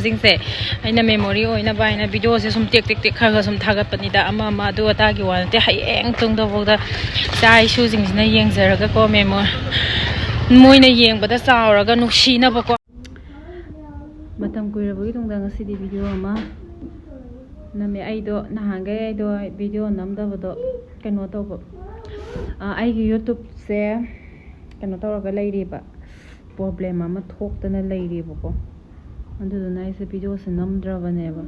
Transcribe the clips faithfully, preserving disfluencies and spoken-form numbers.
ꯁꯤꯡꯁꯦ ꯑꯩꯅ memory ꯑꯣꯏꯅꯕ ꯍꯥꯏꯅ videoꯁꯦ ꯁꯨꯝ ꯇꯦꯛ ꯇꯦꯛ ꯇꯦꯛ ꯈꯔ ꯈꯔ ꯁꯨꯝ ꯊꯥꯒꯠꯄꯅꯤꯗ꯫ ꯑꯃ ꯑꯃ ꯑꯗꯨ ꯑꯗꯥꯒꯤ ꯋꯥ ꯅꯠꯇꯦ, ꯍꯌꯦꯡ ꯇꯨꯡꯗꯐꯥꯎꯗ ꯏꯆꯥ ꯏꯁꯨꯁꯤꯡꯁꯤꯅ ꯌꯦꯡꯖꯔꯒꯀꯣ, memory, ꯃꯣꯏꯅ ꯌꯦꯡꯕꯗ ꯆꯥꯎꯔꯒ ꯅꯨꯡꯁꯤꯅꯕꯀꯣ꯫ ꯃꯇꯝ ꯀꯨꯏꯔꯕꯒꯤ ꯇꯨꯡꯗ ꯉꯁꯤꯗꯤ video ꯑꯃ ꯅꯝꯃꯦ꯫ ꯑꯩꯗꯣ ꯅꯍꯥꯟꯈꯩ ꯑꯩꯗꯣ video ꯅꯝꯗꯕꯗꯣ ꯀꯩꯅꯣ ꯇꯧꯕ, ꯑ, ꯑꯩꯒꯤ YouTubeꯁꯦ ꯀꯩꯅꯣ ꯇꯧꯔꯒ ꯂꯩꯔꯤꯕ, problem ꯑꯃ ꯊꯣꯛꯇꯅ ꯂꯩꯔꯤꯕꯀꯣ꯫ ꯑꯗꯨꯗꯨꯅ ꯑꯩꯁꯦ videoꯁꯦ ꯅꯝꯗ꯭ꯔꯕꯅꯦꯕ,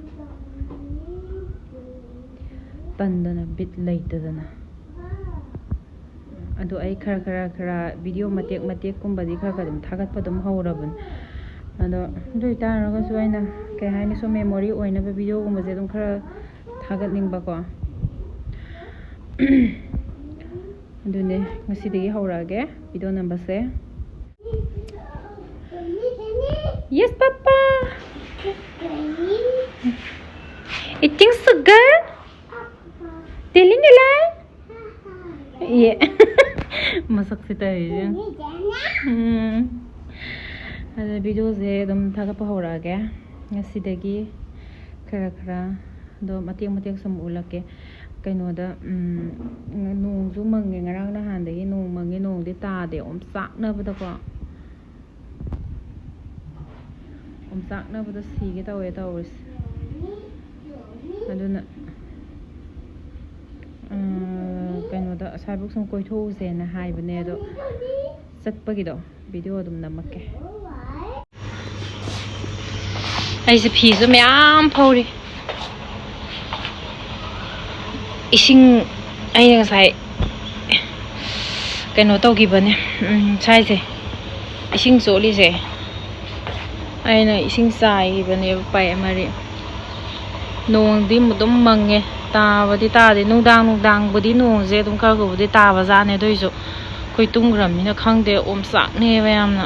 ꯇꯟꯗꯅ, ꯕꯤꯠ ꯂꯩꯇꯗꯅ꯫ ꯑꯗꯣ ꯑꯩ ꯈꯔ ꯈꯔ ꯈꯔ video ꯃꯇꯦꯛ ꯃꯇꯦꯛꯀꯨꯝꯕꯗꯤ ꯈꯔ ꯈꯔ ꯑꯗꯨꯝ ꯊꯥꯒꯠꯄ ꯑꯗꯨꯝ ꯍꯧꯔꯕꯅꯤ꯫ ꯑꯗꯣ ꯑꯗꯨ ꯑꯣꯏꯇꯥꯔꯒꯁꯨ ꯑꯩꯅ ꯀꯩ ꯍꯥꯏꯅꯤ, ꯁꯨꯝ memory ꯑꯣꯏꯅꯕ videoꯒꯨꯝꯕꯁꯦ ꯑꯗꯨꯝ ꯈꯔ ꯊꯥꯒꯠꯅꯤꯡꯕꯀꯣ꯫ ꯑꯗꯨꯅꯦ, ꯉꯁꯤꯗꯒꯤ ꯍꯧꯔꯛꯑꯒꯦ video ꯅꯝꯕꯁꯦ꯫ Yes, Papa. Eating sugar? Telling a lie? ꯌꯦ꯫ ꯃꯁꯛꯁꯦ ꯇꯧꯔꯤꯁꯦ꯫ ꯎꯝ꯫ ꯑꯗ videoꯁꯦ ꯑꯗꯨꯝ ꯊꯥꯒꯠꯄ ꯍꯧꯔꯛꯑꯒꯦ ꯉꯁꯤꯗꯒꯤ ꯈꯔ ꯈꯔ꯫ ꯑꯗꯣ ꯃꯇꯦꯛ ꯃꯇꯦꯛ ꯁꯨꯝ ꯎꯠꯂꯛꯀꯦ꯫ ꯀꯩꯅꯣꯗ, ꯎꯝ, ꯅꯣꯡꯁꯨ ꯃꯪꯉꯦ, ꯉꯔꯥꯡ ꯅꯍꯥꯟꯗꯒꯤ ꯅꯣꯡ ꯃꯪꯉꯦ, ꯅꯣꯡꯗꯤ ꯇꯥꯗꯦ, ꯑꯣꯝꯆꯥꯛꯅꯕꯗꯀꯣ꯫ ꯑꯣꯝꯆꯥꯛꯅꯕꯗ ꯁꯤꯒꯦ ꯇꯧꯋꯦ ꯇꯧꯔꯤꯁꯦ꯫ ꯑꯗꯨꯅ, ꯑ, ꯀꯩꯅꯣꯗ, ꯑꯁ꯭ꯋꯥꯏꯐꯥꯎ ꯁꯨꯝ ꯀꯣꯏꯊꯣꯛꯎꯁꯦꯅ ꯍꯥꯏꯕꯅꯦ, ꯑꯗꯣ ꯆꯠꯄꯒꯤꯗꯣ video ꯑꯗꯨꯝ ꯅꯝꯃꯛꯀꯦ꯫ ꯑꯩꯁꯦ ꯐꯤꯁꯨ ꯃꯌꯥꯝ ꯐꯧꯔꯤ꯫ ꯏꯁꯤꯡ ꯑꯩꯅ ꯉꯁꯥꯏ ꯀꯩꯅꯣ ꯇꯧꯈꯤꯕꯅꯦ, ꯎꯝ, ꯁ꯭ꯋꯥꯏꯁꯦ ꯏꯁꯤꯡ ꯆꯣꯠꯂꯤꯁꯦ꯫ ꯑꯩꯅ ꯏꯁꯤꯡ ꯆꯥꯏꯈꯤꯕꯅꯦꯕ ꯄꯥꯏꯞ ꯑꯃꯗꯤ꯫ ꯅꯣꯡꯗꯤ ꯑꯗꯨꯝ ꯃꯪꯉꯦ, ꯇꯥꯕꯗꯤ ꯇꯥꯗꯦ꯫ ꯅꯨꯡꯗꯥꯡ ꯅꯨꯡꯗꯥꯡꯕꯨꯗꯤ ꯅꯣꯡꯁꯦ ꯑꯗꯨꯝ ꯈꯔ ꯈꯔꯕꯨꯗꯤ ꯇꯥꯕꯖꯥꯠꯅꯦ, ꯑꯗꯨ ꯑꯣꯏꯁꯨ ꯑꯩꯈꯣꯏ ꯇꯨꯝꯈ꯭ꯔꯕꯅꯤꯅ ꯈꯪꯗꯦ, ꯑꯣꯝꯆꯥꯛꯅꯩꯌꯦꯕ ꯌꯥꯝꯅ꯫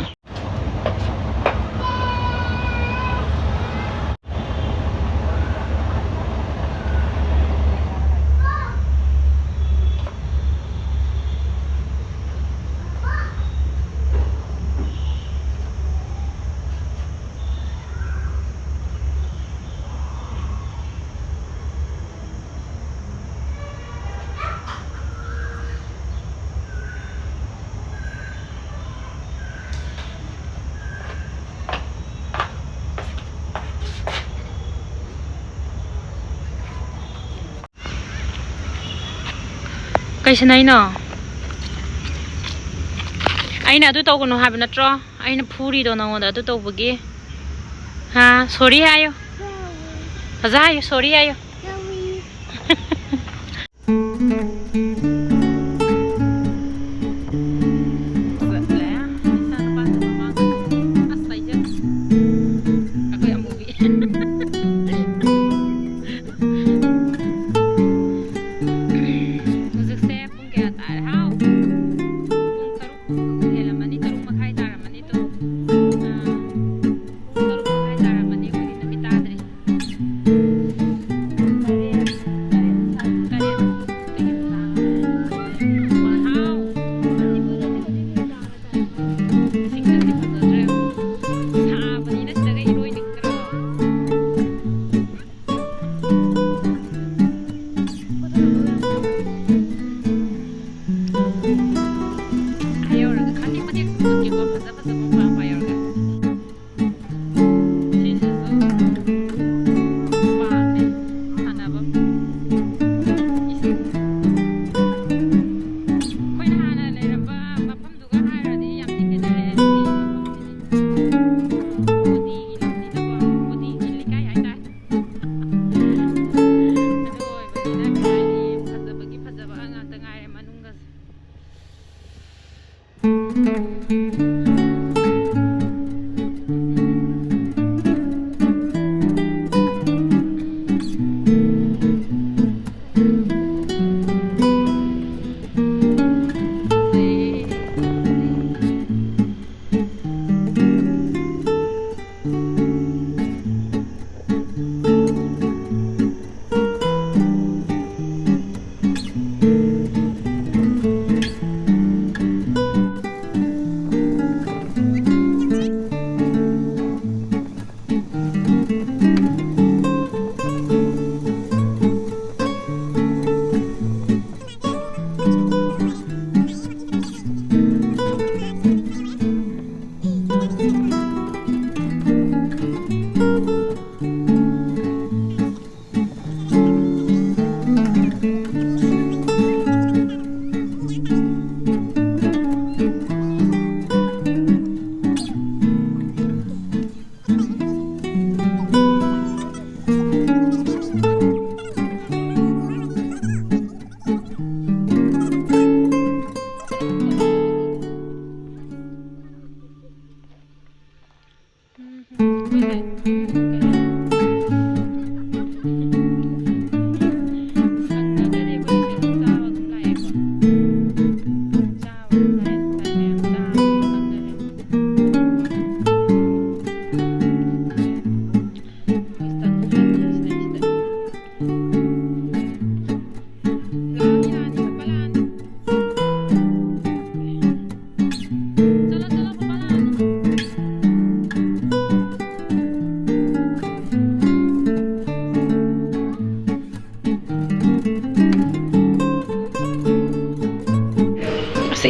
ꯀꯩꯁꯤꯅ ꯑꯩꯅꯣ? ꯑꯩꯅ ꯑꯗꯨ ꯇꯧꯒꯅꯨ ꯍꯥꯏꯕ ꯅꯠꯇ꯭ꯔꯣ? ꯑꯩꯅ ꯐꯨꯔꯤꯗꯣ ꯅꯉꯣꯟꯗ ꯑꯗꯨ ꯇꯧꯕꯒꯤ? ꯍꯥ? ꯁꯣꯔꯤ ꯍꯥꯏꯌꯣ꯫ ꯐꯖ ꯍꯥꯏꯌꯣ, ꯁꯣꯔꯤ ꯍꯥꯏꯌꯣ꯫ ꯆꯠꯂꯦ꯫ ꯏꯆꯥꯅꯨꯄꯥꯁꯦ ꯃꯃꯥꯡꯗ꯫ ꯑꯁ, ꯂꯩꯖꯔꯦ꯫ ꯑꯩꯈꯣꯏ ꯑꯃꯨꯕꯤ꯫ ꯍꯧꯖꯤꯛꯁꯦ ꯄꯨꯡ ꯀꯌꯥ ꯇꯥꯔꯦ? ꯍꯥꯎ꯫ ꯄꯨꯡ ꯇꯔꯨꯛ ꯍꯦꯜꯂꯝꯃꯅꯤ, ꯇꯔꯨꯛ ꯃꯈꯥꯏ ꯇꯥꯔꯝꯃꯅꯤ ꯇꯣ꯫ ꯑꯥ, ꯄꯨꯡ ꯇꯔꯨꯛ ꯃꯈꯥꯏ ꯇꯥꯔꯝꯃꯅꯤ, ꯑꯩꯈꯣꯏꯗꯤ ꯅꯨꯃꯤꯠ ꯇꯥꯗ꯭ꯔꯤ꯫ ꯇꯔꯦꯠ, ꯇꯔꯦꯠ ꯃꯈꯥꯏ, ꯇꯔꯦꯠ ꯃꯈꯥꯏ꯫ ꯋꯥꯎ! ꯏꯁꯤꯡꯒꯁꯦ ꯐꯖꯗ꯭ꯔꯦ꯫ ꯁꯥꯕꯅꯤꯅ ꯁꯤꯗꯒ ꯏꯔꯣꯏꯅꯤꯡꯗ꯭ꯔꯣ? ꯑꯥ ꯌꯧꯔꯒ ꯈꯥꯇꯦꯛ ꯃꯇꯦꯛ ꯁꯨꯝ ꯎꯠꯀꯦꯀꯣ, ꯐꯖ ꯐꯖꯕ ꯃꯄꯥ ꯃꯄꯥ ꯌꯧꯔꯒ꯫ ꯁꯤꯁꯤꯁꯨ ꯄꯥꯝꯃꯦ ꯁꯥꯟꯅꯐꯝ꯫ ꯏꯁꯤꯡ꯫ ꯑꯩꯈꯣꯏꯅ ꯍꯥꯟꯅ ꯂꯩꯔꯝꯕ ꯃꯐꯝꯗꯨꯒ ꯍꯥꯏꯔꯨꯔꯗꯤ ꯌꯥꯝ ꯊꯤ ꯈꯦꯠꯅꯔꯦ꯫ ꯁꯤ ꯃꯐꯝꯁꯤꯗꯤ ꯃꯣꯗꯤꯒꯤ ꯂꯝꯅꯤꯅꯀꯣ, ꯃꯣꯗꯤꯒꯤ ꯂꯩꯀꯥꯏ ꯍꯥꯏꯇꯥꯔꯦ꯫ ꯑꯗꯨ ꯑꯣꯏꯕꯅꯤꯅ ꯀꯩ ꯍꯥꯏꯅꯤ, ꯐꯖꯕꯒꯤ ꯐꯖꯕ ꯉꯥꯛꯇ ꯉꯥꯏꯔꯦ ꯃꯅꯨꯡꯒꯁꯦ꯫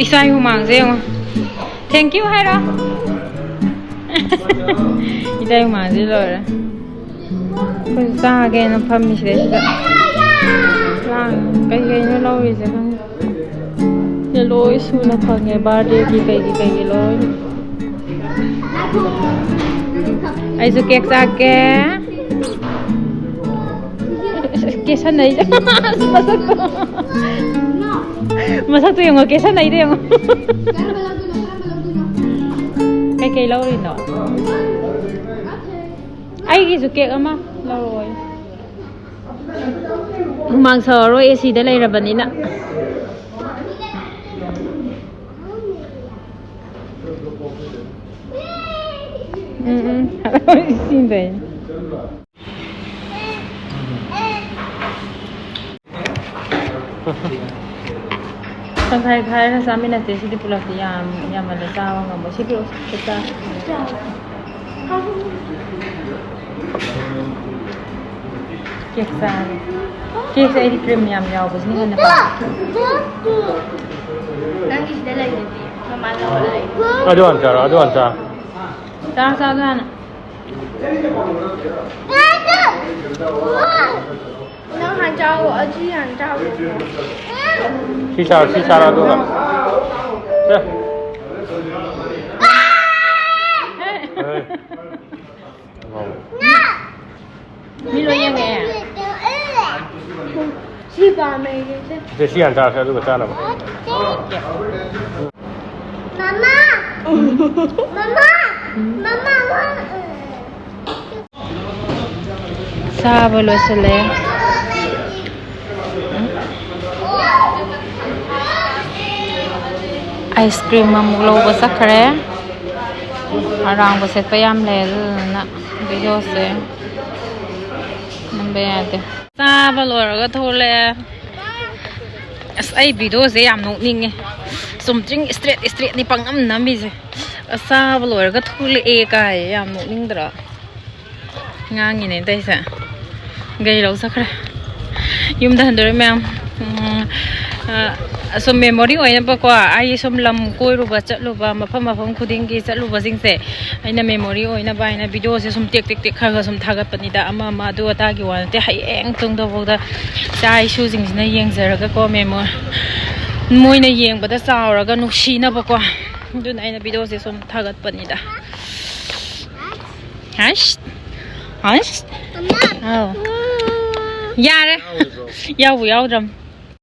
ꯏꯆꯥ ꯍꯨꯃꯥꯡꯁꯦ ꯌꯦꯡꯉꯣ꯫ Thank you ꯍꯥꯏꯔꯣ꯫ ꯏꯆꯥ ꯍꯨꯃꯥꯡꯁꯦ ꯂꯣꯏꯔꯦ꯫ ꯑꯩꯈꯣꯏꯁꯨ ꯆꯥꯒꯦꯅ ꯐꯝꯃꯤ ꯁꯤꯗꯩꯁꯤꯗ꯫ ꯂꯥꯡ ꯀꯩ ꯀꯩꯅꯣ ꯂꯧꯔꯤꯁꯦ ꯈꯪꯗꯦ꯫ ꯁꯤꯗ ꯂꯣꯏ ꯁꯨꯅ ꯐꯪꯉꯦ, ꯕꯥꯔꯗꯦꯒꯤ ꯀꯩꯒꯤ ꯀꯩꯒꯤ ꯂꯣꯏꯅ꯫ ꯑꯩꯁꯨ ꯀꯦꯛ ꯆꯥꯒꯦ꯫ ꯀꯦꯁꯟꯅꯩꯁꯦ꯫ ꯃꯁꯛꯇꯣ꯫ ꯃꯁꯛꯇꯣ ꯌꯦꯡꯉꯣ, ꯀꯦꯁꯟꯅꯩꯗꯣ ꯌꯦꯡꯉꯣ꯫ ꯀꯩꯀꯩ ꯂꯧꯔꯤꯅꯣ? ꯑꯩꯒꯤꯁꯨ ꯀꯦꯛ ꯑꯃ ꯂꯧꯔꯛꯑꯣ꯫ ꯍꯨꯃꯥꯡ ꯁꯧꯔꯔꯣꯏ, ꯑꯦ ꯁꯤꯗ ꯂꯩꯔꯕꯅꯤꯅ꯫ ꯎꯝ, ꯎꯝ꯫ ꯏꯁꯤꯡꯗꯩꯅꯦ꯫ ꯇꯪꯈꯥꯏ ꯈꯥꯏꯔꯒ ꯆꯥꯃꯤꯟꯅꯁꯦ꯫ ꯁꯤꯗꯤ ꯄꯨꯂꯞꯇꯤ ꯌꯥꯝ ꯌꯥꯝꯃꯜꯂꯦ, ꯆꯥꯕ ꯉꯝꯃꯣꯏ꯫ ꯁꯤ ꯄꯤꯔꯛꯑꯣ, ꯁꯤ ꯆꯥ꯫ ꯀꯦꯛ ꯆꯥꯔꯦ꯫ ꯀꯦꯛꯁꯦ ꯑꯩꯗꯤ ꯀ꯭ꯔꯤꯝ ꯌꯥꯝ ꯌꯥꯎꯕꯁꯤꯅ ꯍꯦꯟꯅ ꯄꯥꯝꯃꯦ꯫ ꯅꯪꯒꯤꯁꯤꯗ ꯂꯩꯗꯨꯗꯤ ꯃꯃꯥ ꯂꯧꯔ ꯂꯩ꯫ ꯑꯗꯨ ꯍꯥꯟꯅ ꯆꯥꯔꯣ, ꯑꯗꯨ ꯍꯥꯟꯅ ꯆꯥꯔꯣ꯫ ꯆꯥ, ꯆꯥ, ꯑꯗꯨ ꯍꯥꯟꯅ꯫ ꯅꯪ ꯍꯥꯟ ꯆꯥꯎ, ꯑꯁꯤ ꯍꯥꯟ ꯆꯥꯎ꯫ ꯁꯤ ꯆꯥꯔꯣ, ꯁꯤ ꯆꯥꯔꯣ, ꯑꯗꯨꯒ꯫ ꯁꯦ꯫ ꯍꯦ꯫ ꯃꯤ ꯂꯣꯏ ꯌꯦꯡꯉꯦ꯫ ꯁꯤ ꯄꯥꯝꯃꯦ ꯑꯩꯗꯤ꯫ ꯁꯦ, ꯁꯤ ꯍꯥꯟ ꯆꯥꯔꯁꯦ, ꯑꯗꯨꯒ ꯆꯥꯅꯕ꯫ ꯃꯃꯥ! ꯃꯃꯥ! ꯃꯃꯥ! ꯆꯥꯕ ꯂꯣꯏꯁꯤꯜꯂꯦ꯫ ꯑꯥꯏꯁ ꯀ꯭ꯔꯤꯝ ꯑꯃꯨꯛ ꯂꯧꯕ ꯆꯠꯈ꯭ꯔꯦ꯫ ꯑꯔꯥꯡꯕ ꯁꯦꯠꯄ ꯌꯥꯝ ꯂꯩ, ꯑꯗꯨꯗꯨꯅ ꯚꯤꯗꯤꯑꯣꯁꯦ ꯅꯝꯕ ꯌꯥꯗꯦ꯫ ꯆꯥꯕ ꯂꯣꯏꯔꯒ ꯊꯣꯛꯂꯛꯑꯦ꯫ ꯑꯁ, ꯑꯩ ꯚꯤꯗꯤꯑꯣꯁꯦ ꯌꯥꯝ ꯅꯣꯛꯅꯤꯡꯉꯦ꯫ ꯆꯨꯝꯗ꯭ꯔꯤꯡ ꯏꯁꯇ꯭ꯔꯦꯠ ꯏꯁꯇ꯭ꯔꯦꯠꯅꯤ ꯄꯪꯅꯝ ꯅꯝꯃꯤꯁꯦ꯫ ꯑꯁ, ꯆꯥꯕ ꯂꯣꯏꯔꯒ ꯊꯣꯛꯂꯛꯑꯦ ꯀꯥꯏ ꯌꯥꯝ ꯅꯣꯛꯅꯤꯡꯗ꯭ꯔꯣ? ꯉꯥꯡꯉꯤꯅꯦ ꯑꯇꯩꯁꯦ꯫ ꯒꯥꯔꯤ ꯂꯧ ꯆꯠꯈ꯭ꯔꯦ꯫ ꯌꯨꯝꯗ ꯍꯟꯗꯣꯔꯦ ꯃꯌꯥꯝ꯫ ꯎꯝ, ꯑ, ꯑꯁꯨꯝ ꯃꯦꯃꯣꯔꯤ ꯑꯣꯏꯅꯕꯀꯣ, ꯑꯩ ꯁꯨꯝ ꯂꯝ ꯀꯣꯏꯔꯨꯕ ꯆꯠꯂꯨꯕ, ꯃꯐꯝ ꯃꯐꯝ ꯈꯨꯗꯤꯡꯒꯤ ꯆꯠꯂꯨꯕꯁꯤꯡꯁꯦ ꯑꯩꯅ ꯃꯦꯃꯣꯔꯤ ꯑꯣꯏꯅꯕ ꯍꯥꯏꯅ ꯚꯤꯗꯤꯑꯣꯁꯦ ꯁꯨꯝ ꯇꯦꯛ ꯇꯦꯛ ꯇꯦꯛ ꯈꯔ ꯈꯔ ꯁꯨꯝ ꯊꯥꯒꯠꯄꯅꯤꯗ꯫ ꯑꯃ ꯑꯃ ꯑꯗꯨ ꯑꯗꯥꯒꯤ ꯋꯥ ꯅꯠꯇꯦ, ꯍꯌꯦꯡ ꯇꯨꯡꯗꯐꯥꯎꯗ ꯏꯆꯥ ꯏꯁꯨꯁꯤꯡꯁꯤꯅ ꯌꯦꯡꯖꯔꯒꯀꯣ, ꯃꯦꯃꯣ ꯃꯣꯏꯅ ꯌꯦꯡꯕꯗ ꯆꯥꯎꯔꯒ ꯅꯨꯡꯁꯤꯅꯕꯀꯣ, ꯑꯗꯨꯅ ꯑꯩꯅ ꯚꯤꯗꯤꯑꯣꯁꯦ ꯁꯨꯝ ꯊꯥꯒꯠꯄꯅꯤꯗ꯫ ꯍꯁ, ꯍꯁ꯫ ꯑꯥꯎ꯫ ꯌꯥꯔꯦ꯫ ꯌꯥꯎꯕꯨ ꯌꯥꯎꯗ꯭ꯔꯝ꯫